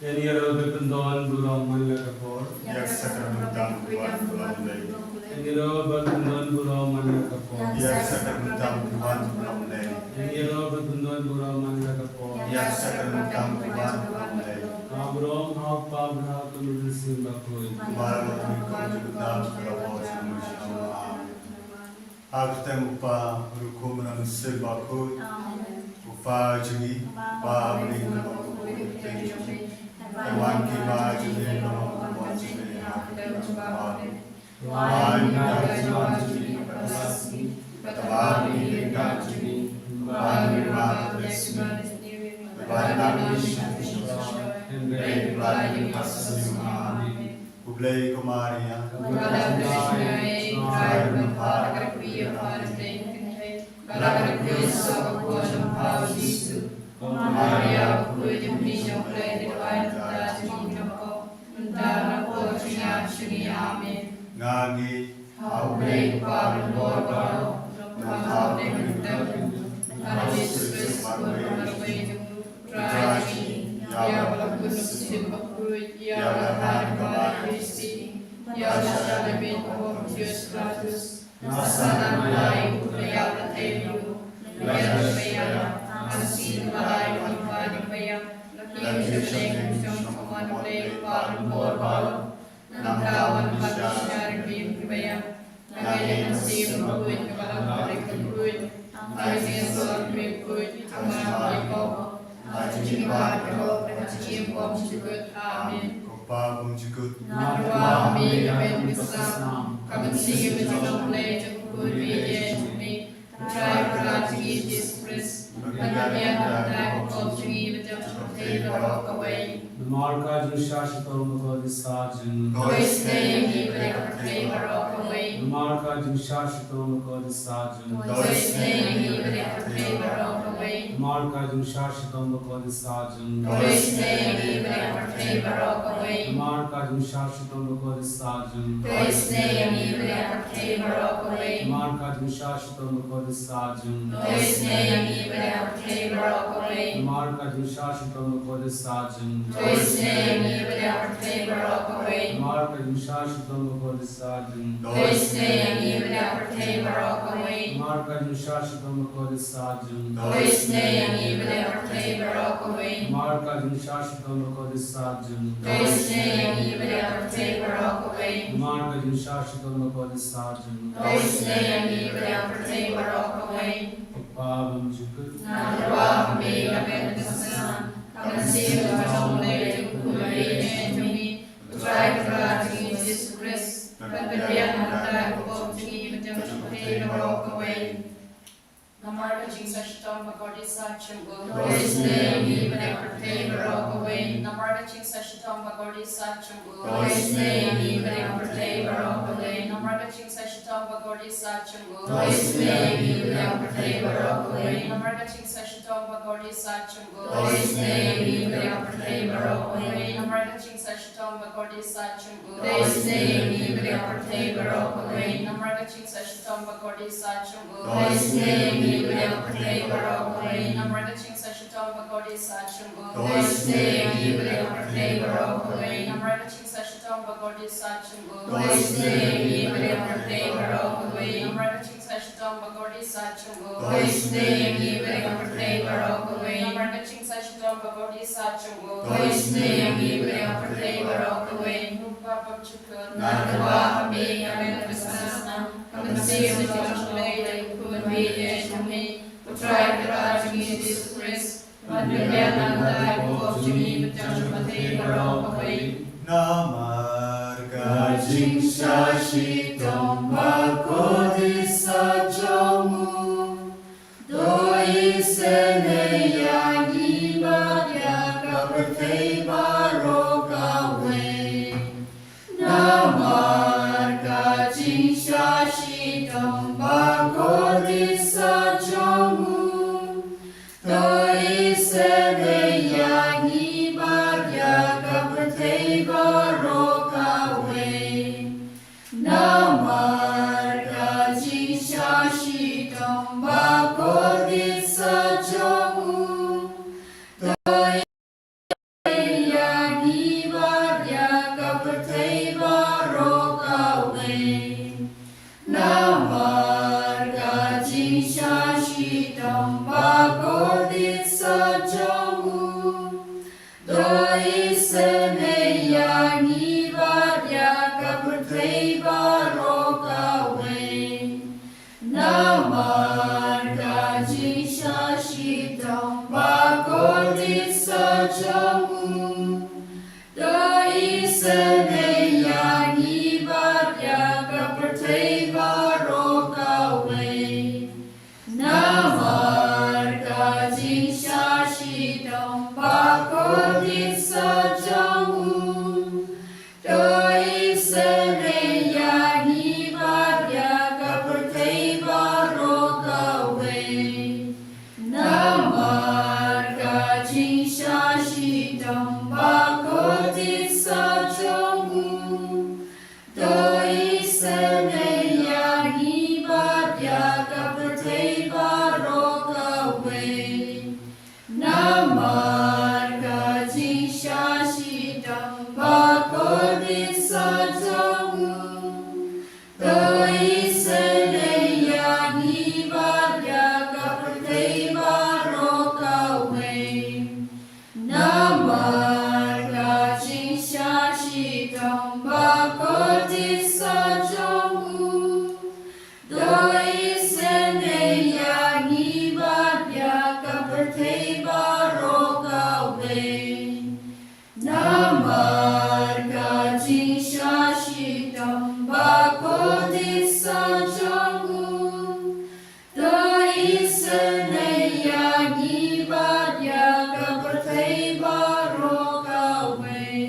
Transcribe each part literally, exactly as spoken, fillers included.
Ïa ngi ruh ba pyndonkam burom man la ka por. Ïa ka sakramen tam pyndonkam burom lei. Ïa ngi ruh ba pyndonkam burom man la ka por. Ïa ka sakramen tam pyndonkam burom lei. Ïa ngi ruh ba pyndonkam burom man la ka por. Ïa ka sakramen tam pyndonkam burom lei. Ka burom ha u Kpa bad ha u Mynsiem Bakhuid. Kumba la ka por kumjuh tam ka por jong u. Amen. Ha ka kyrteng u Kpa, u Khun bad u Mynsiem Bakhuid. Amen. U Kpa jong ngi, Kpa ba ha bneng, ka long ka pyrthei jong ngi. Ka wan ki ba jong ngi, ka long ka mon jong ngi, ha ka kyrteng u Kpa. Wan ki ba jong ngi, ka long ka mon jong ngi, ka long ka mon jong ngi, ka long ka mon jong ngi. Wan ki ba jong ngi, ka long ka mon jong ngi, ka long ka mon jong ngi. Amen. U Blei u kum ma ïa. Nga ngeit ha U Blei u Kpa uba bor baroh, na u Trai Jisu Khrist, u Trai jong ngi, ïa uba la kut na u Mynsiem Bakhuid, ïa uba la kut na u Maria Theisotti, ïa uba la shah na miet u Pontius Pilatus, la sahnarphna ïa u, la ïap, la theh, la ïasyrdoh, la sah, la leit sha ka jingim bymjukut, la wan sha ka jingim jong U Blei u Kpa uba bor baroh. Nangta wan ban bishar ïa ki briew kiba ïap. Nga ngeit ha U Mynsiem Bakhuid, kaba long ka Trinity, ha ka jingïasoh jong ki briew kiba khuid, ha ka jingim baroh, ha ka jingim bymjukut. Amen. Ko Kpa bymjukut, nga duwai ha me, ïa me ba ha khmih, ka mynsiem jong U Blei jong U Khun ba ïeit jong me, U Trai Kynrad jong ngi Jisu Khrist, ban pynbiang na ka bynta ka pop jong ngi bad jong ka pyrthei baroh kawei. Namar ka jingshah shitom bad ka kordit sah jong U. To isynei ïa ngi bad ïa ka pyrthei baroh kawei. Namar ka jingshah shitom bad ka kordit sah jong U. To isynei ïa ngi bad ïa ka pyrthei baroh kawei. Namar ka jingshah shitom bad ka kordit sah jong U. To isynei ïa ngi bad ïa ka pyrthei baroh kawei. Namar ka jingshah shitom bad ka kordit sah jong U. To isynei ïa ngi bad ïa ka pyrthei baroh kawei. Namar ka jingshah shitom bad ka kordit sah jong U. To isynei ïa ngi bad ïa ka pyrthei baroh kawei. Namar ka jingshah shitom bad ka kordit sah jong U. To isynei ïa ngi bad ïa ka pyrthei baroh kawei. Namar ka jingshah shitom bad ka kordit sah jong U. To isynei ïa ngi bad ïa ka pyrthei baroh kawei. Namar ka jingshah shitom bad ka kordit sah jong U. To isynei ïa ngi bad ïa ka pyrthei baroh kawei. Namar ka jingshah shitom bad ka kordit sah jong U. To isynei ïa ngi bad ïa ka pyrthei baroh kawei. Namar ka jingshah shitom bad ka kordit sah jong U. To isynei ïa ngi bad ïa ka pyrthei baroh kawei. Ko Kpa bymjukut, nga duwai ha me, ïa me ba ha khmih, ka mynsiem jong U Blei jong U Khun ba ïeit jong ngi, U Trai Kynrad jong ngi Jisu Khrist, ban pynbiang na ka bynta ka pop jong ngi bad jong ka pyrthei baroh kawei. Namar ka jingshah shitom bad ka kordit sah jong U. To isynei ïa ngi bad ïa ka pyrthei baroh kawei. Namar ka jingshah shitom bad ka kordit sah jong U. To isynei ïa ngi bad ïa ka pyrthei baroh kawei. Namar ka jingshah shitom bad ka kordit sah jong U. To isynei ïa ngi bad ïa ka pyrthei baroh kawei. Namar ka jingshah shitom bad ka kordit sah jong U. To isynei ïa ngi bad ïa ka pyrthei baroh kawei. Namar ka jingshah shitom bad ka kordit sah jong U. To isynei ïa ngi bad ïa ka pyrthei baroh kawei. Namar ka jingshah shitom bad ka kordit sah jong U. To isynei ïa ngi bad ïa ka pyrthei baroh kawei. Namar ka jingshah shitom bad ka kordit sah jong U. To isynei ïa ngi bad ïa ka pyrthei baroh kawei. Namar ka jingshah shitom bad ka kordit sah jong U. To isynei ïa ngi bad ïa ka pyrthei baroh kawei. Namar ka jingshah shitom bad ka kordit sah jong U. To isynei ïa ngi bad ïa ka pyrthei baroh kawei. Namar ka jingshah shitom bad ka kordit sah jong U. To isynei ïa ngi bad ïa ka pyrthei baroh kawei. Ko Kpa bymjukut, nga duwai ha me, ïa me ba ha khmih, ka mynsiem jong U Blei jong U Khun ba ïeit jong ngi, U Trai Kynrad jong ngi Jisu Khrist, ban pynbiang na ka bynta ka pop jong ngi bad jong ka pyrthei baroh kawei. Namar ka jingshah shitom bad ka kordit sah jong U. To isynei ïa ngi bad ïa ka pyrthei baroh kawei. Namar ka jingshah shitom bad ka kordit sah jong U. To isynei ïa ngi bad ïa ka pyrthei baroh kawei. Namar ka jingshah shitom bad ka kordit sah jong U. To isynei ïa shitom ba kordit sha jong u. To isynei ïa ngi bad ïa ka pyrthei baroh kawei. Namar ka jingshah shitom ba kordit sha jong u. To isynei ïa ngi bad ïa ka pyrthei baroh kawei. Namar ka jingshah shitom ba kordit sha jong u. To isynei ïa ngi bad ïa ka pyrthei baroh kawei. Namar ka jingshah shitom ba kordit sha jong u. To isynei ïa ngi bad ïa ka pyrthei baroh kawei. Namar ka jingshah shitom ba kordit sha jong u. To isynei ïa ngi bad ïa ka pyrthei baroh kawei. Namar ka jingshah shitom ba kordit sha jong u. To isynei ïa ngi bad ïa ka pyrthei baroh kawei. Namar ka jingshah shitom ba kordit sha jong u. To isynei ïa ngi bad ïa ka pyrthei baroh kawei.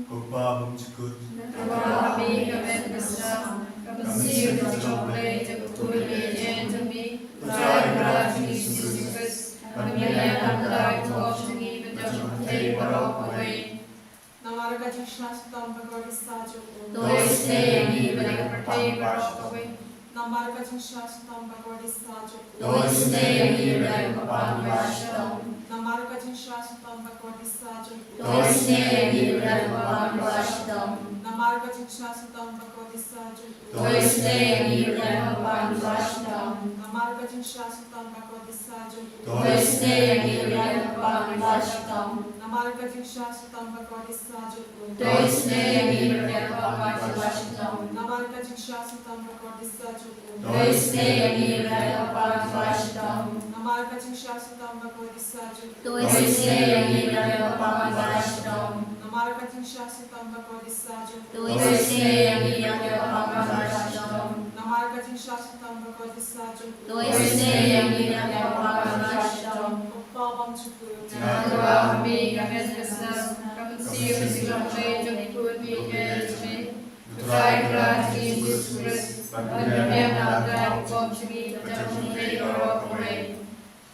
Ko Pa bymjukut. Ka ba ha mi ka met ka snam, ka mynsiem ka jong U Blei, te ka bun ïa ka jong mi. U Trai Kynrad jong ngi Jisu Khrist, ban ïalam ïa ka pop jong ngi bad jong ka pyrthei baroh kawei. Namar ka jingshah shitom ba kordit sha jong u. To isynei ïa ngi bad ïa ka pyrthei baroh kawei. Namar ka jingshah shitom ba kordit sha jong u. To isynei ïa ngi bad ïa ka pan ba shitom. Namar ka jingshah shitom ba kordit sha jong u. To isynei ïa ngi bad ïa ka pan ba shitom. Namar ka jingshah shitom ba kordit sha jong u. To isynei ïa ngi bad ïa ka pan ba shitom. Namar ka jingshah shitom ba kordit sha jong u. To isynei ïa ngi bad ïa ka pan ba shitom. Namar ka jingshah shitom ba kordit sha jong u. To isynei ïa ngi bad ïa ka pan ba shitom. Namar ka jingshah shitom ba kordit sha jong u. To isynei ïa ngi bad ïa ka pan ba shitom. Namar ka jingshah shitom ba kordit sha jong u. To isynei ïa ngi bad ïa ka pan ba shitom. Namar ka jingshah shitom ba kordit sha jong u. To isynei ïa ngi bad ïa ka pan ba shitom. Namar ka jingshah shitom ba kordit sha jong u. To isynei ïa ngi bad ïa ka pan ba shitom. Ko Pa bymjukut. Ka ba ha mi ka met ka snam, ka mynsiem ka jong U Blei, te ka bun ïa ka jong mi. U Trai Kynrad jong ngi Jisu Khrist, ban ïalam ïa ka pop jong ngi bad jong ka pyrthei baroh kawei.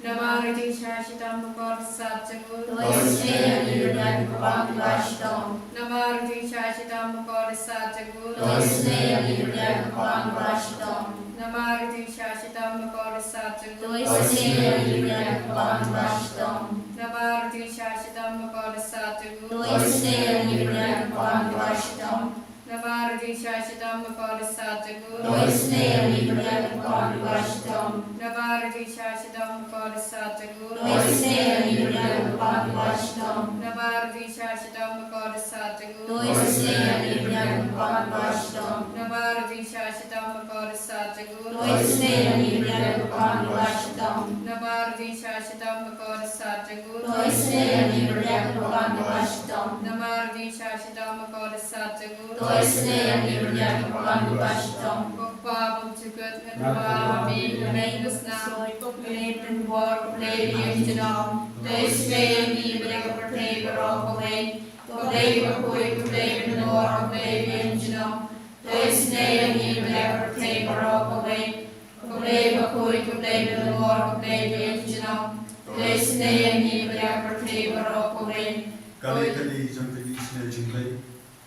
Namar ka jingshah shitom ba kordit sha jong u. To isynei ïa ngi bad ïa ka pan ba shitom. Namar ka jingshah shitom ba kordit sha jong u. To isynei ïa ngi bad ïa ka pan ba shitom. Namar ka jingshah shitom ba kordit sha jong u. To isynei ïa ngi bad ïa ka pan ba shitom. Namar ka jingshah shitom ba kordit sha jong u. To isynei ïa ngi bad ïa ka pan ba shitom. Namar ka jingshah shitom ba kordit sha jong u. To isynei ïa ngi bad ïa ka pan ba shitom. Namar ka jingshah shitom ba kordit sha jong u. To isynei ïa ngi bad ïa ka pan ba shitom. Namar ka jingshah shitom ba kordit sha jong u. To isynei ïa ngi bad ïa ka pan ba shitom. Namar ka jingshah shitom ba kordit sha jong u. To isynei ïa ngi bad ïa ka pan ba shitom. Namar ka jingshah shitom ba kordit sha jong u. To isynei ïa ngi bad ïa ka pan ba shitom. Namar ka jingshah shitom ba kordit sha jong u. To isynei ïa ngi bad ïa ka pan ba shitom. Ko Pa bymjukut, ka ba ha mi ka met ka snam, ka pynbor, ka pynbor ïa ka jingim. To isynei ïa ngi bad ïa ka pyrthei baroh kawei. Ko Blei bakhuid, ko Blei pynbor, ko Blei ïa ka jingim. To isynei ïa ngi bad ïa ka pyrthei baroh kawei. Ko Blei bakhuid, ko Blei pynbor, ko Blei ïa ka jingim. To isynei ïa ngi bad ïa ka pyrthei baroh kawei. Kali kali jong ka jingisynei jong U Blei.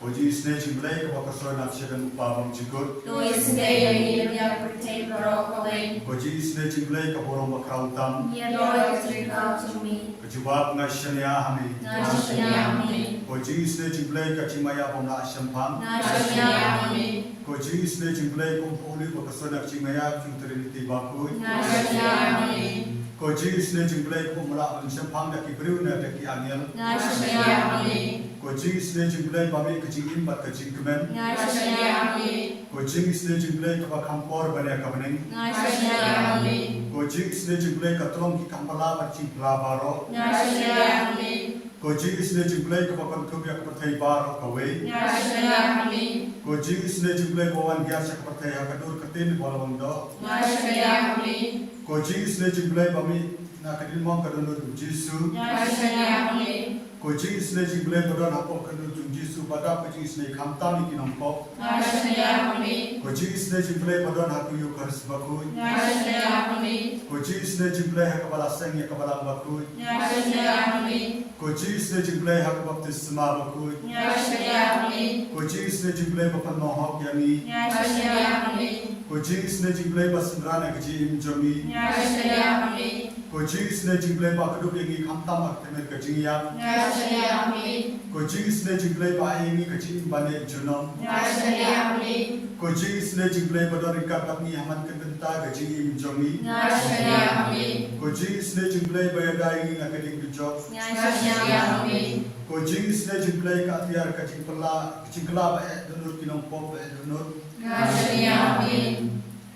Ko jingisynei jong U Blei kaba kyrteng na ka shnong U Pa bymjukut. To isynei ïa ngi bad ïa ka pyrthei baroh kawei. Ko jingisynei jong U Blei ka burom bakhraw tam. Ïa ka jingkyrkhu jong me. Ko jubab nga shaniah ha me. Nga shaniah ha me. Ko jingisynei jong U Blei ka jingmaïa bym lah shemphang. Nga shaniah ha me. Ko jingisynei jong U Blei kum u Holy ba kyrteng na ka jingmaïa jong Trinity bakhuid. Nga shaniah ha me. Ko jingisynei jong U Blei kaba ym lah ban shemphang da ki briew ne da ki angel. Nga shaniah ha me. Ko jingisynei jong U Blei ba mih ka jingim bad ka jingkmen. Nga shaniah ha me. Ko jingisynei jong U Blei kaba kham por ban ïa ka bneng. Nga shaniah ha me. Ko jingisynei jong U Blei ka tlong ki kham pala bad jingpala baroh. Nga shaniah ha me. Ko jingisynei jong U Blei kaba kynthup ïa ka pyrthei baroh kawei. Nga shaniah ha me. Ko jingisynei jong U Blei ba wan hiar sha ka pyrthei ha ka dur ka ktien ba la wan doh. Nga shaniah ha me. Ko jingisynei jong U Blei ba mih na ka diengmong ka dohnud U Jisu. Nga shaniah ha me. Ko jingisynei jong U Blei ba don hapoh ka dohnud U Jisu ba dap ka jingisynei khamtam ïa ki nongpop. Nga shaniah ha me. Ko jingisynei jong U Blei ba don ha ka Eukharist bakhuid. Nga shaniah ha me. Ko jingisynei jong U Blei ha kaba la seng ïa ka Balang bakhuid. Nga shaniah ha me. Ko jingisynei jong U Blei ha ka baptisma bakhuid. Nga shaniah ha me. Ko jingisynei jong U Blei ba pynlong hok ïa ngi. Nga shaniah ha me. Ko jingisynei jong U Blei ba synran ïa ka jingim jong ngi. Nga shaniah ha me. Ko jingisynei jong U Blei ba kdup ïa ngi khamtam ha ka tmier ka jingïap. Nga shaniah ha me. Ko jingisynei jong U Blei ba ai ïa ngi ka jingim ban ïeit junom. Nga shaniah ha me. Ko jingisynei jong U Blei ba don ryngkat bad ngi ha man ka bynta ka jingim jong ngi. Nga shaniah ha me. Ko jingisynei jong U Blei ba ïada ïa ngi na ka ding dujok. Nga shaniah ha me. Ko jingisynei jong U Blei ka atiar ka jingpylla, ka jingkylla ba eh dohnud ki nongpop ba eh dohnud. Nga shaniah ha me.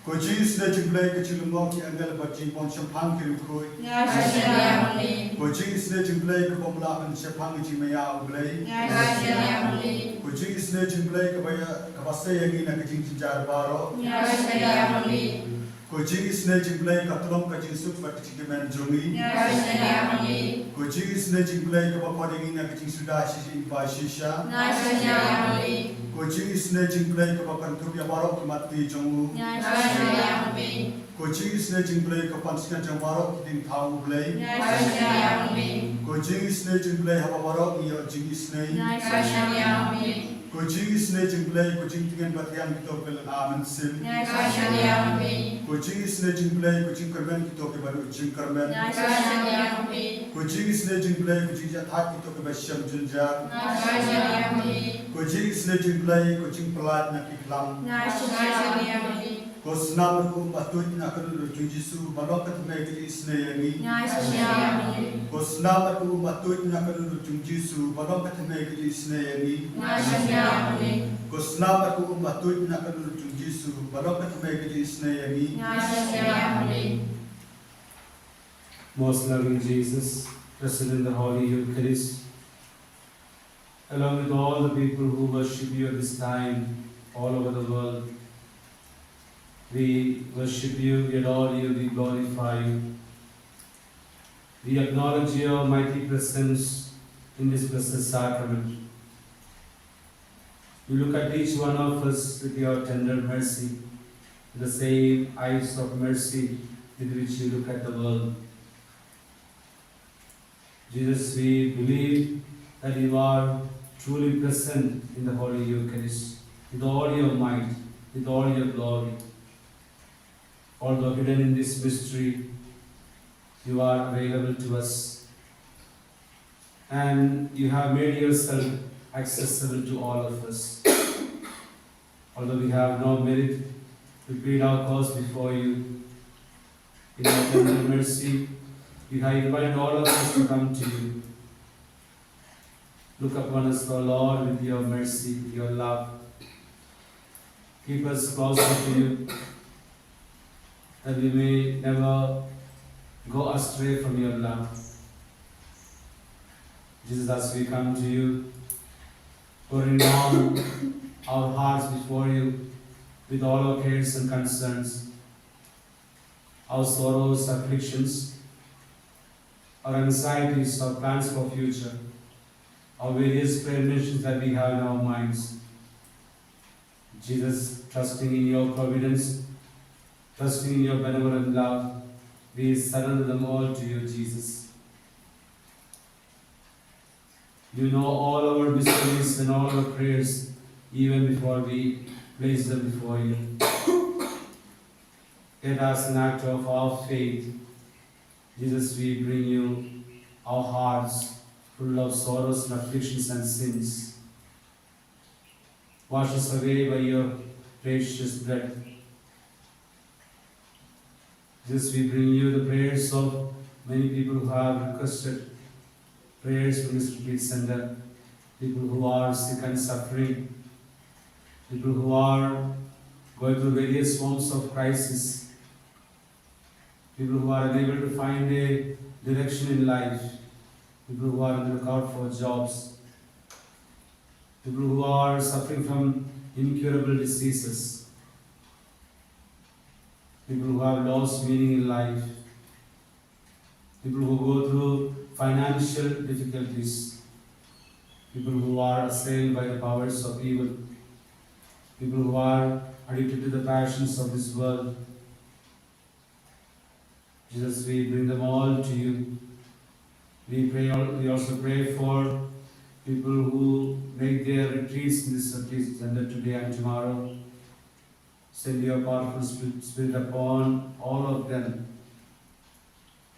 Ko jingisynei jong U Blei ka jinglyngngoh ki angel bad jingbym shemphang ki riewkhuid. Nga shaniah ha me. Ko jingisynei jong U Blei kaba ym lah ban shemphang ka jingmaïa U Blei. Nga shaniah ha me. Ko jingisynei jong U Blei kaba ïa, kaba sei ïa ngi na ka jingjynjar baroh. Nga shaniah ha me. Ko jingisynei jong U Blei ka tlong ka jingsuk bad ka jingkmen jong ngi. Nga shaniah ha me. Ko jingisynei jong U Blei kaba khot ïa ngi na ka jingsuda shisha ba shisha. Nga shaniah ha me. Ko jingisynei jong U Blei kaba kynthup ïa baroh ki mat kti jong u. Nga shaniah ha me. Ko jingisynei jong U Blei ka pansngiat jong baroh ki diengthaw U Blei. Nga shaniah ha me. Ko jingisynei jong U Blei haba baroh ngi ïoh jingisynei. Nga shaniah ha me. Ko jingisynei jong U Blei, ko jingtngen bathiang kito kiba lyngba mynsiem. Nga shaniah ha me. Ko jingisynei jong U Blei, ko jingkyrmen kito kiba duh jingkyrmen. Nga shaniah ha me. Ko jingisynei jong U Blei, ko jingjahthait kito kiba shem jynjar. Nga shaniah ha me. Ko jingisynei jong U Blei, ko jingpyllait na ki khlam. Nga shaniah ha me. Ko snam bad ko um ba tuid na ka dohnud jong U Jisu ba long ka thymmai ka jingisynei ïa ngi. Nga shaniah ha me. Ko snam bad ko um ba tuid na ka dohnud jong U Jisu ba long ka thymmai ka jingisynei ïa ngi. Nga shaniah ha me. Ko snam bad ko um ba tuid na ka dohnud jong U Jisu ba long ka thymmai ka jingisynei ïa ngi. Nga shaniah ha me. Most loving Jesus, present in the Holy Eucharist, along with all the people who worship you at this time all over the world. We worship you, we adore you, we glorify you. We acknowledge your mighty presence in this blessed sacrament. You look at each one of us with your tender mercy, the same eyes of mercy with which you look at the world. Jesus, we believe that you are truly present in the Holy Eucharist, with all your might, with all your glory. Although hidden in this mystery, you are available to us, and you have made yourself accessible to all of us. Although we have no merit, we plead our cause before you. In your tender mercy, you have invited all of us to come to you. Look upon us, O Lord, with your mercy, with your love. Keep us closer to you, that we may never go astray from your love. Jesus, as we come to you, pouring down our hearts before you with all our cares and concerns, our sorrows, afflictions, our anxieties, our plans for future, our various prayer intentions that we have in our minds. Jesus, trusting in your providence, trusting in your benevolent love, we surrender them all to you, Jesus. You know all our mysteries and all our prayers, even before we place them before you. Yet, as an act of our faith, Jesus, we bring you our hearts full of sorrows and afflictions and sins. Wash us away by your precious blood. Jesus, we bring you the prayers of Many people who have requested prayers from this retreat center, people who are sick and suffering, people who are going through various forms of crisis, people who are unable to find a direction in life, people who are on the lookout for jobs, people who are suffering from incurable diseases, people who have lost meaning in life, people who go through financial difficulties, people who are assailed by the powers of evil, people who are addicted to the passions of this world. Jesus, we bring them all to you. We pray. We also pray for people who make their retreats in this retreat center today and tomorrow. Send your powerful Spirit upon all of them,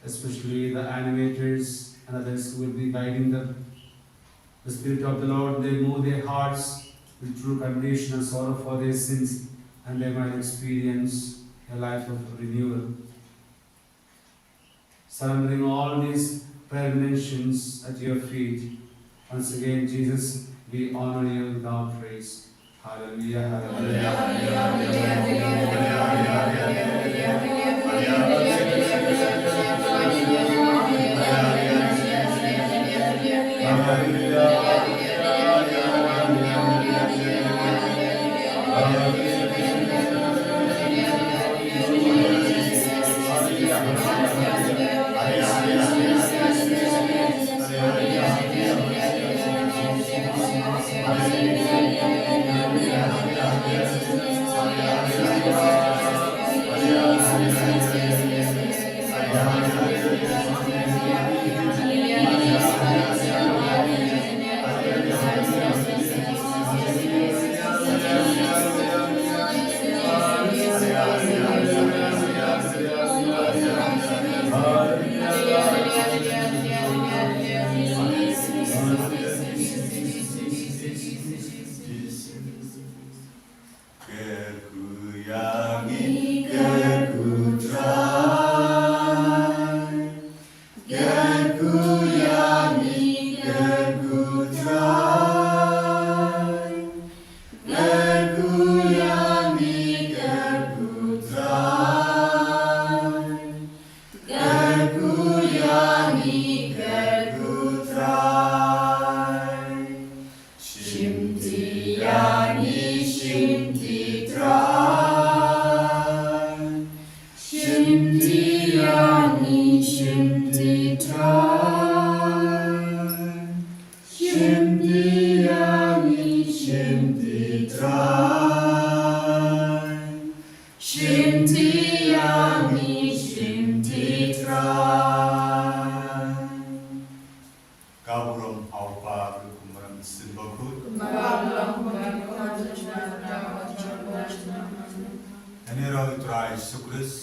especially the animators and others who will be guiding them. The Spirit of the Lord, they move their hearts with true contrition and sorrow for their sins, and they might experience a life of renewal. Surrendering all these prayer intentions at your feet, once again, Jesus, we honor you with our praise. Hallelujah, hallelujah. Shim ti ïa ngi, shim ti Trai. Shim ti ïa ngi, shim ti Trai. Shim ti ïa ngi, shim ti Trai. Shim ti ïa ngi, shim ti Trai. Ka burom ha u Kpa bad u Khun bad u Mynsiem Bakhuid. Kumba ha u lyngkhuh, kumba ha u jynjar, kumba ha u jynjar. Ïa ngi ruh u Trai Jisu Khrist.